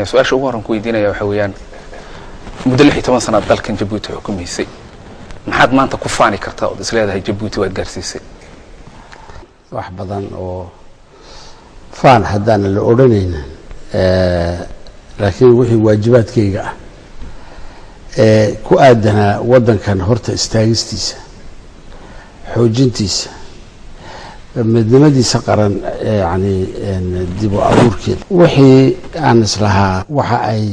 Madaxweyne, su-aasha ugu horan ku weydiinaya waxa weeyaan, muddo 16 sanaad dalkan Jabuuti xukumaysay, maxaad maanta ku faani kartaa ood isleedahay Jabuuti waad gaarsiisay? Wax badan oo faan haddaana la odhanaynin, laakiin wixii waajibaadkayga ah ee ku aadanaa waddankan, horta istaagistiisa, xoojintiisa, midnimadiisa qaran, yani dib u abuurkeeda, wixii aan islahaa waxa ay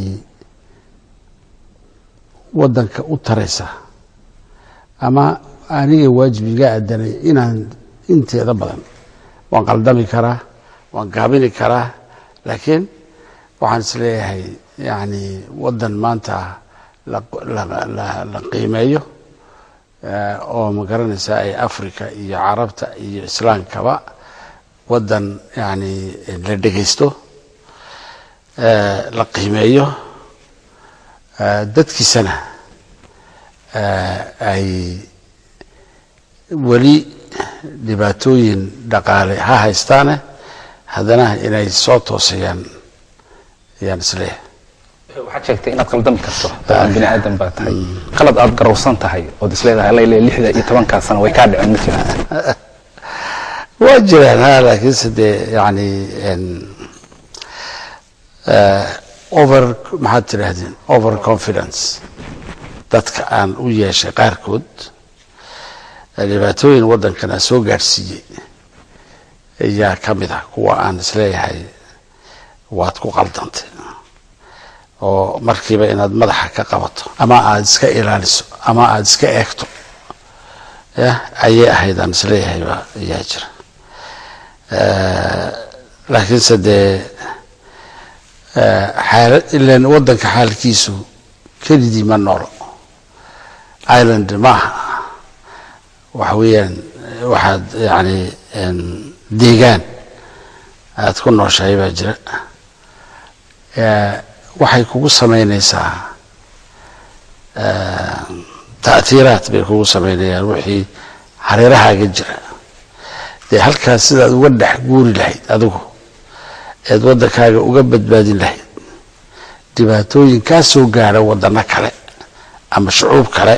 waddanka u taraysaa ama aniga waajib iga aadanay inaan inteeda badan, waan qaldami karaa, waan gaabini karaa, laakiin waxaan is leeyahay yani waddan maanta la qiimeeyo oo ma garanaysaa ay Africa iyo Carabta iyo Islaamkaba waddan yani la dhegaysto, la qiimeeyo, dadkiisana ay weli dhibaatooyin dhaqaale ha haystaane, haddana inay soo toosayaan ayaan isleeyahay. Waxaad sheegtay inaad qaldami karto, dabcan bini aadam baa tahay. Qalad aad garowsan tahay ood isleedahay alla ile 16-kaa sano way kaa dhiceen ma jiraan? Waa jiraan ha, laakiinse dee yani over, maxaad tidhaahdeen, over confidence dadka aan u yeeshay qaarkood dhibaatooyin waddankan aan soo gaadhsiiyey ayaa ka mid ah kuwa aan isleeyahay waad ku qaldantay, oo markiiba inaad madaxa ka qabato ama aada iska ilaaliso ama aada iska eegto ya ayay ahayd aan isleeyahay ba ayaa jira. Laakiinse dee xaala ilan waddanka xaalkiisu kelidii ma noolo, island maaha. Waxa weeyaan waxaad yani deegaan aada ku nooshahay baa jira. Waxay kugu sameyneysaa ta'hiiraat bay kugu sameynayaan wixii hareerahaaga jira. Dee halkaas sidaad uga dhex guuri lahayd adigu eed waddankaaga uga badbaadin lahayd dhibaatooyin kaa soo gaara waddano kale ama shucuub kale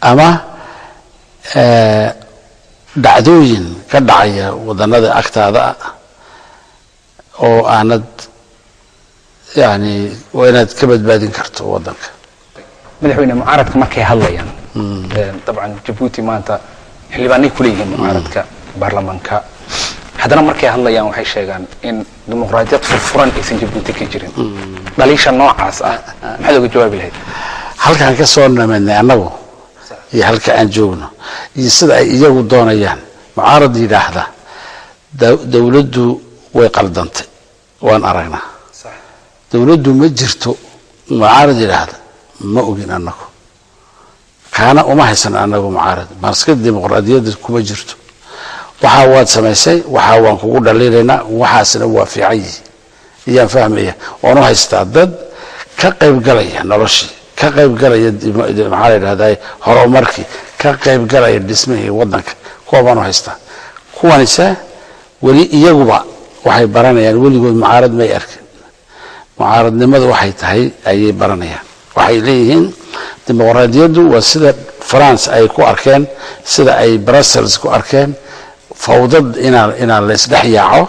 ama dhacdooyin ka dhacaya waddanada agtaada ah oo aanad yani waa inaad ka badbaadin karto waddanka. Madaxweyne, mucaaradka markay hadlayaan, dabcan Jabuuti maanta xildhibaanay kuleeyihiin mucaaradka baarlamaanka, haddana markay hadlayaan waxay sheegaan in dimuqraadiyad furfuran aysan Jabuuti ka jirin. Dhaliisha noocaas ah maxaad oga jawaabi lahayd? Halkaan ka soo namadnay annagu iyo halka aan joogno iyo sida ay iyagu doonayaan, mucaarad yidhaahda dowladdu way qaldantay waan aragnaa, dowladdu ma jirto, mucaarad yidhaahda ma ogin annagu, kaana uma haysan annagu mucaarad marska dimuqraadiyadda kuma jirto. Waxaa waad samaysay, waxaa waan kugu dhaliilaynaa, waxaasna waa fiican yihi ayaan fahmaya. Waan u haystaa dad ka qayb galaya noloshii, ka qayb galaya, maxaa la yidhahdaa, horumarkii, ka qayb galaya dhismihii waddanka, kuwa baan u haystaa. Kuwanise weli iyaguba waxay baranayaan, weligood mucaarad may arkin, mucaaradnimadu waxay tahay ayay baranayaan. Waxay leeyihiin dimuqraadiyaddu waa sida France ay ku arkeen, sida ay Brussels ku arkeen, fawdad inaa la isdhex yaaco.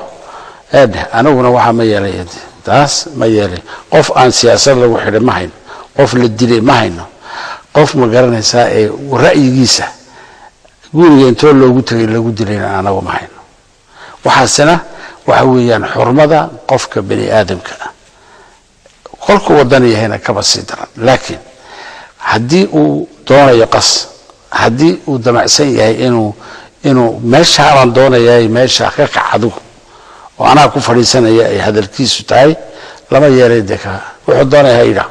Eedheh, aniguna waxaa ma yeelay, taas ma yeelay. Qof aan siyaasad lagu xidhay ma hayno, qof la dilay ma hayno, qof ma garanaysaa ee ra'yigiisa guriga intoo loogu tegay lagu dilayna anagu ma hayno. Waxaasina waxa weeyaan xurmada qofka bani aadamka ah, kolkuu wadan yahayna kaba sii daran. Laakiin haddii uu doonayo qas, haddii uu damacsan yahay inuu meeshaabaan doonayaa, meesha ka kac adigu oo anaa ku fadhiisanaya ay hadalkiisu tahay, lama yeelay. Dee ka wuxuu doonaya ha yidhaah,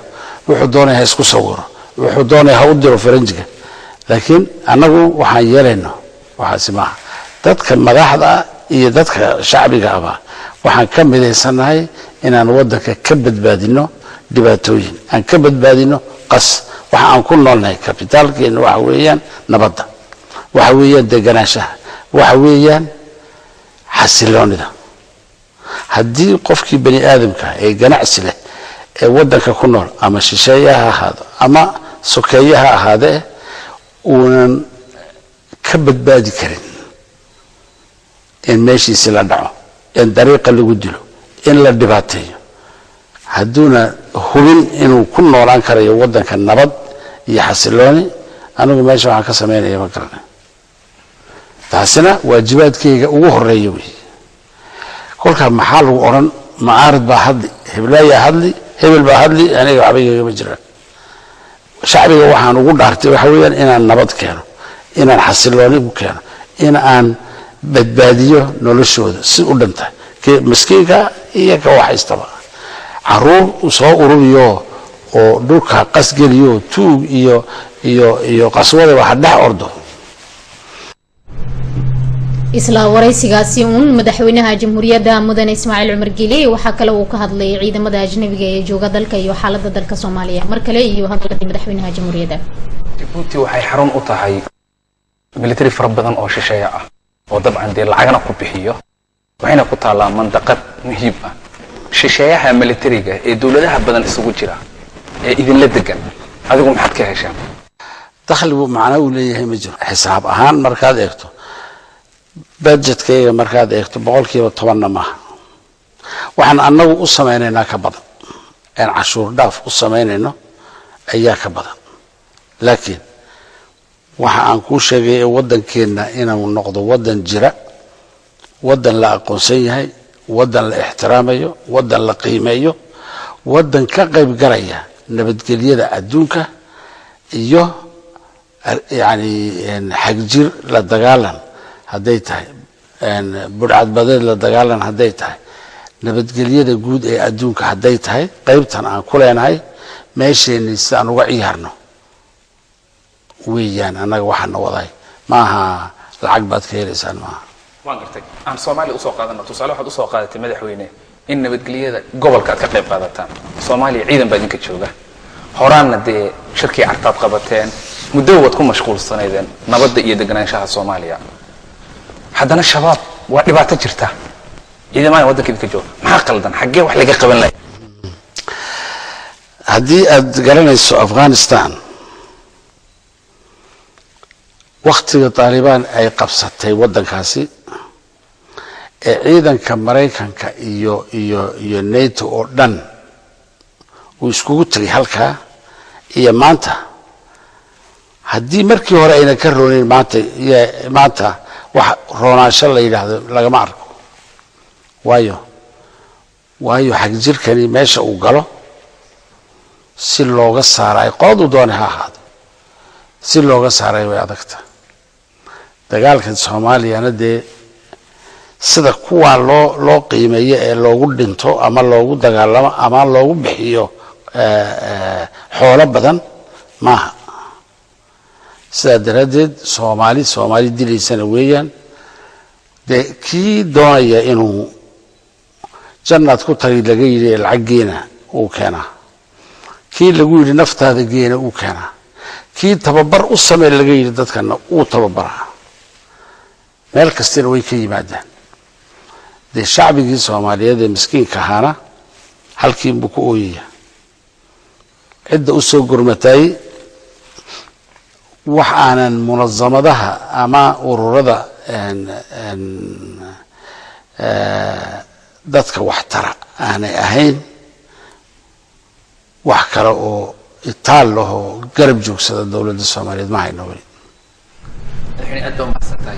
wuxuu doonaya ha isku sawiro, wuxuu doonaya ha u diro faranjiga, laakiin annagu waxaan yeelayno waxaasi maaha. Dadka madaxda iyo dadka shacbiga aba waxaan ka midaysannahay inaan waddanka ka badbaadino dhibaatooyin, aan ka badbaadino qas. Waxa aan ku noolnahay kabitaalkeena waxa weeyaan nabadda, waxa weeyaan deganaanshaha, waxa weeyaan xasiloonida. Haddii qofkii bani aadamka ee ganacsi leh Ee waddanka ku nool, ama shisheeye ha ahaado ama sokeeye ha ahaadee, uunan ka badbaadi karin in meeshiisi la dhaco, in dariiqa lagu dilo, in la dhibaateeyo, hadduuna hubin inuu ku noolaan karayo waddanka nabad iyo xasilooni, anigu meesha waxaan ka samaynaya ma garanay. Taasina waajibaadkayga ugu horeeya wey. Kolkaa maxaa lagu odhan? Mucaarad baa hadli, heblaayaa hadli, hebel baa hadli, aniga waxba igagama jiraan. Shacbiga waxaan ugu dhaartay waxa weeyaan inaan nabad keeno, inaan xasilooni u keeno, in aan badbaadiyo noloshooda si u dhantahay, miskiinka iyo ka waxhaystaba. Caruur soo ururiyo oo dhulka qasgeliyo, tuug iyo qaswadaba ha dhex ordo. Isla waraysigaasi uun, madaxweynaha Jamhuuriyadda Mudane Ismaaciil Cumar Geele waxaa kale uu ka hadlay ciidamada ajnabiga ee jooga dalka iyo xaalada dalka Soomaaliya. Mar kale iyo hadaladii madaxweynaha Jamhuuriyadda. Jabuuti waxay xarun u tahay military fara badan oo shisheeye ah, oo dabcan dee lacagna ku bixiyo, waxayna ku taallaa mandaqad muhiim ah. Shisheeyaha militariga ee dowladaha badan isugu jira ee idinla degan, adigu maxaad ka heshaan? Dakhligu macno uu leeyahay ma jiro. Xisaab ahaan markaad eegto budgetkayga, markaad eegto 10%-na maaha. Waxaan annagu u samaynaynaa ka badan, een cashuur dhaaf u samaynayno ayaa ka badan. Laakiin waxa aan kuu sheegay ee waddankeenna inuu noqdo waddan jira, waddan la aqoonsan yahay, waddan la ixtiraamayo, waddan la qiimeeyo, waddan ka qayb galaya nabadgelyada adduunka iyo yacni xagjir la dagaalan hadday tahay, budhcadbadeed la dagaalan hadday tahay, nabadgelyada guud ee adduunka hadday tahay, qaybtan aan ku leenahay meesheenii si aan uga ciyaarno weeyaan. Annaga waxaana waday maaha lacag baad ka helaysaan, maaha. Waan gartay. Aan Soomaaliya usoo qaadano tusaale. Waxaad usoo qaadatay, madaxweyne, in nabadgelyada gobolka aad ka qayb qaadataan. Soomaaliya ciidan baa idinka jooga. Horaanna dee shirkii Cartaad qabateen, muddo waad ku mashquulsanaydeen nabadda iyo deganaanshaha Soomaaliya. Haddana Shabaab waa dhibaato jirta, ciidamada waddanka idinka jooga. Maxaa qaldan? Xaggee wax laga qaban lahay? Haddii aad garanayso Afghanistan, waktiga Taalibaan ay qabsatay waddankaasi ee ciidanka Maraykanka iyo NATO oo dhan uu iskugu tegay halkaa, iyo maanta, haddii markii hore ayna ka roonayn, maanta maanta wax roonaansho la yidhaahdo lagama arko. Waayo xagjirkani meesha uu galo si looga saaray, qoladuu doonay ha ahaado, si looga saaray way adagta. Dagaalkan Soomaaliyana dee sida kuwaa loo qiimeeyo ee loogu dhinto ama loogu dagaalamo ama loogu bixiyo xoolo badan maaha. Sidaa daraaddeed Soomaali Soomaali dilaysana weeyaan. Dee kii doonaya inuu jannaad ku tagay laga yidhi ee lacag geena uu keenaa, kii lagu yidhi naftaada geena uu keenaa, kii tababar u samee laga yidhi dadkana uu tababaraa. Meel kastina way ka yimaadaan. Dee shacbigii Soomaaliyeed ee miskiinka ahaana halkiinbuu ku ooyaya. Cidda u soo gurmatay wax aanan munazamadaha ama ururada dadka waxtara aanay ahayn, wax kale oo itaal lahoo garab joogsada dowladda Soomaaliyeed ma hayno weli. Madaxweyne, aad baa umahadsan tahay.